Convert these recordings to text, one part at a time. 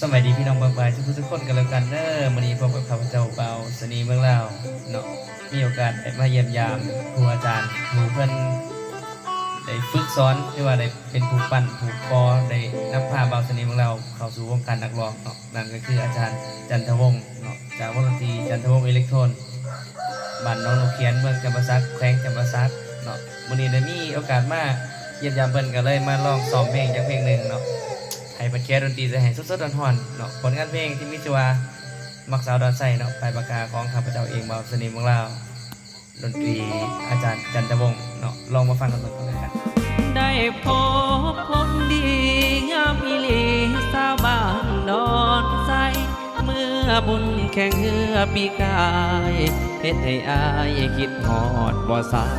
ສະບາຍດີພີ່ນ້ອງປອງປາຍທຸກໆຄົນກັນແລ້ວກັນເດີ. ມື້ນີ້ພົບກັບຂ້າພະເຈົ້າ ບ່າວສະເໜ່ເມືອງລາວເນາະ, ມີໂອກາດໄດ້ມາຢ້ຽມຢາມຄູອາຈານ ຜູ້ເພິ່ນໄດ້ຝຶກສອນ ຫຼືວ່າໄດ້ເປັນຜູ້ປັ້ນຜູ້ກໍ່ ໄດ້ນຳພາບ່າວສະເໜ່ເມືອງລາວເຂົ້າສູ່ວົງການນັກຮ້ອງເນາະ, ນັ້ນກໍຄືອາຈານ ຈັນທະວົງເນາະ, ຈາກວົງດົນຕີ ຈັນທະວົງເອເລັກໂທນ ບ້ານໜອງນົກຂຽນ ເມືອງຈຳປາສັກ ແຂວງຈຳປາສັກເນາະ. ມື້ນີ້ໄດ້ມີໂອກາດມາຢ້ຽມຢາມເພິ່ນ ກໍເລີຍມາລອງຊ້ອມເພງຈັກເພງໜຶ່ງເນາະ, ໃຫ້ເພິ່ນແຄດົນຕີໃສ່ໃຫ້ສົດໆຮ້ອນໆເນາະ. ຜົນງານເພງທີ່ມີຊື່ວ່າ ມັກສາວດອນໄຊເນາະ, ປ້າຍປາກກາຂອງຂ້າພະເຈົ້າເອງ ບ່າວສະເໜ່ເມືອງລາວ, ດົນຕີອາຈານ ຈັນທະວົງເນາະ, ລອງມາຟັງກັນເບິ່ງກ່ອນເລີຍກັນ. ໄດ້ພົບຄົນດີງາມອີ່ຫຼີ ສາວບ້ານດອນໄຊ ເມື່ອບຸນແຂ່ງເຮືອປີກາຍ ເຮັດໃຫ້ອ້າຍຄິດຮອດບໍ່ເຊົາ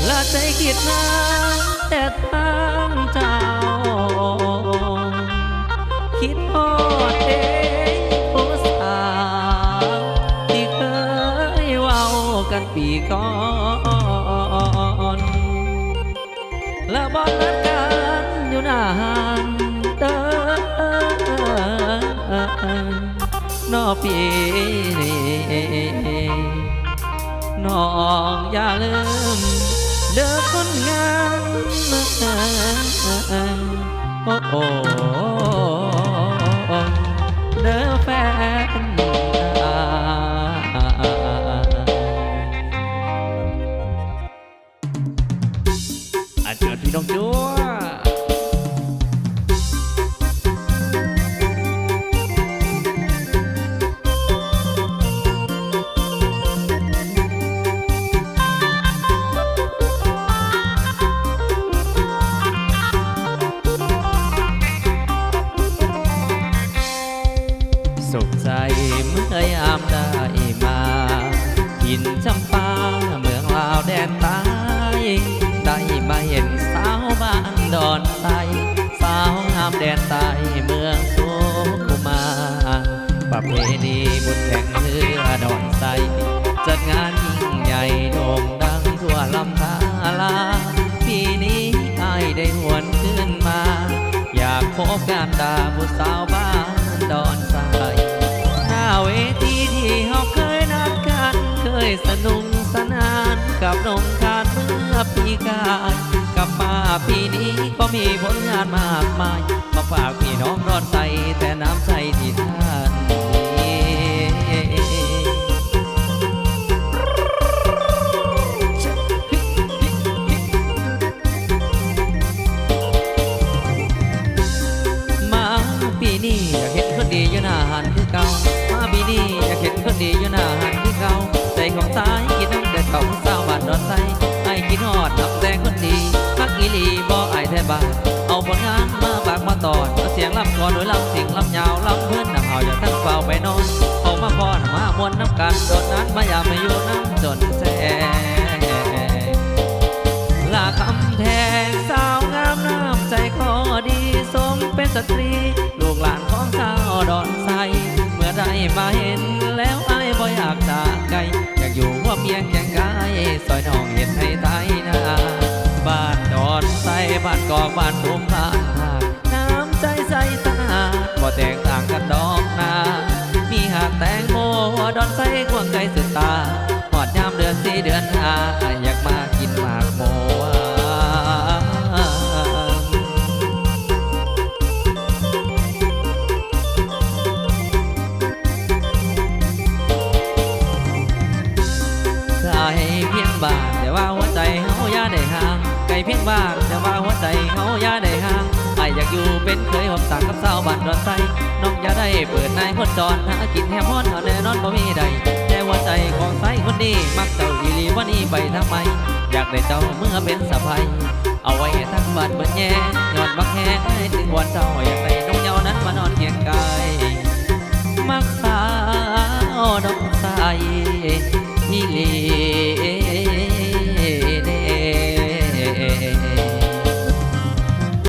ລະໃຈຄິດຫາແຕ່ທາງເຈົ້າ ຄິດຮອດເດຜູ້ສາວ ທີ່ເຄີຍເວົ້າກັນປີກ່ອນ ລະບ່ອນນັດກັນຢູ່ໜ້າຮ້ານເດີ ນໍພີ່ນີ້ ນ້ອງຢ່າລືມເດີຄົນງາມ ໂອ້ ເດີແຟນ. ອາ ເຈີ ພີ່ນ້ອງຈົວ ສຸກໃຈເມື່ອຍາມໄດ້ມາ ຖິ່ນຈຳປາເມືອງລາວແດນໃຕ້ ໄດ້ມາເຫັນສາວບ້ານດອນໄຊ ສາວງາມແດນໃຕ້ເມືອງສຸຂຸມາ. ປະເພນີບຸນແຂ່ງເຮືອດອນໄຊ ຈັດງານຍິ່ງໃຫຍ່ໂດ່ງດັງທົ່ວລຳທາລາ ປີນີ້ອ້າຍໄດ້ຫວນຄືນມາ ຢາກພົບກັນດາຜູ້ສາວບ້ານດອນໄຊ ໜ້າເວທີທີ່ເຮົາເຄີຍນັດກັນ ເຄີຍສະໜຸກສະໜານກັບນົງຄານເມື່ອປີກາຍ ກັບມາປີນີ້ກໍມີຜົນງານມາກມາຍ ມາຝາກພີ່ນ້ອງດອນໄຊແຕ່ນ້ຳໃຈທີ່ທ່ານມີ. ມາປີນີ້ຢາກເຫັນຄົນດີຢູ່ໜ້າຮ້ານຄືເກົ່າ ມາປີນີ້ຢາກເຫັນຄົນດີຢູ່ໜ້າຮ້ານຄືເກົ່າ ໃຈຂອງຊາຍຄິດນຳແຕ່ເກົ່າ ຜູ້ສາວບ້ານດອນໄຊ ອ້າຍຄິດຮອດນຳແຕ່ຄົນດີ ມັກອີ່ຫຼີບໍ່ອ້າຍແທ້ບ້ານ ເອົາຜົນງານມາຝາກມາຕ້ອນ ເອົາສຽງລຳກ່ອນໂດຍລຳສິງລຳຍາວ ລຳເພີນນຳເຮົາ ຢ່າທັນຟ້າວໄປນອນ ເຂົ້າມາຟ້ອນມາມ່ວນນຳກັນ ໂດນນານມາຢາມໃຫ້ຢູ່ນຳຈົນແຊ ລາຄຳແພງ ສາວງາມນ້ຳໃຈຂໍດີ ສົມເປັນສະຕຣີ ລູກຫຼານຂອງຊາວດອນໄຊ ເມື່ອໄດ້ມາເຫັນແລ້ວອ້າຍບໍ່ຢາກຈາກໄກ ຢາກຢູ່ຮ່ວມຄຽງຄຽງກາຍ ຊ່ອຍນ້ອງເຮັດໄຮ່ໄຖນາ ບ້ານດອນໄຊ ບ້ານກອກ ບ້ານຕຸ້ມ ບ້ານທາດ ນ້ຳໃຈໃສສະອາດ ບໍ່ແຕກຕ່າງກັນດອກນາ ມີຫາກແຕງໂມ ດອນໄຊຄວາມໃຈສຸດຕາ ຮອດຍາມເດືອນສີ່ເດືອນຫ້າ ຢາກມາກິນໝາກໂມວານ ໄກພຽງບ້ານ ແຕ່ວ່າຫົວໃຈເຮົາຢ່າໄດ້ຫ່າງ ໄກພຽງບ້ານ ແຕ່ວ່າຫົວໃຈເຮົາຢ່າໄດ້ຫ່າງ ອ້າຍຢາກຢູ່ເປັນເຂີຍຮ່ວມສ້າງກັບຊາວບ້ານດອນໄຊ ນ້ອງຢ່າໄດ້ເປີດນາຍຄົນຈອນ ຫາກິນແຮມຮອນເຮົາແນ່ນອນບໍ່ມີໃດ ແຕ່ຫົວໃຈຂອງຊາຍຄົນນີ້ ມັກເຈົ້າອີ່ຫຼີ ບໍ່ໜີໄປທາງໃໝ່ ຢາກໄດ້ເຈົ້າເມືອເປັນສະໃພ້ ເອົາໄວ້ໃຫ້ທາງບ້ານເພິ່ນແຍງ ຍ້ອນມັກແຮງໃຫ້ຈຶ່ງວອນເຈົ້າ ຢາກໄດ້ນ້ອງເຍົານັ້ນມານອນຄຽງກາຍ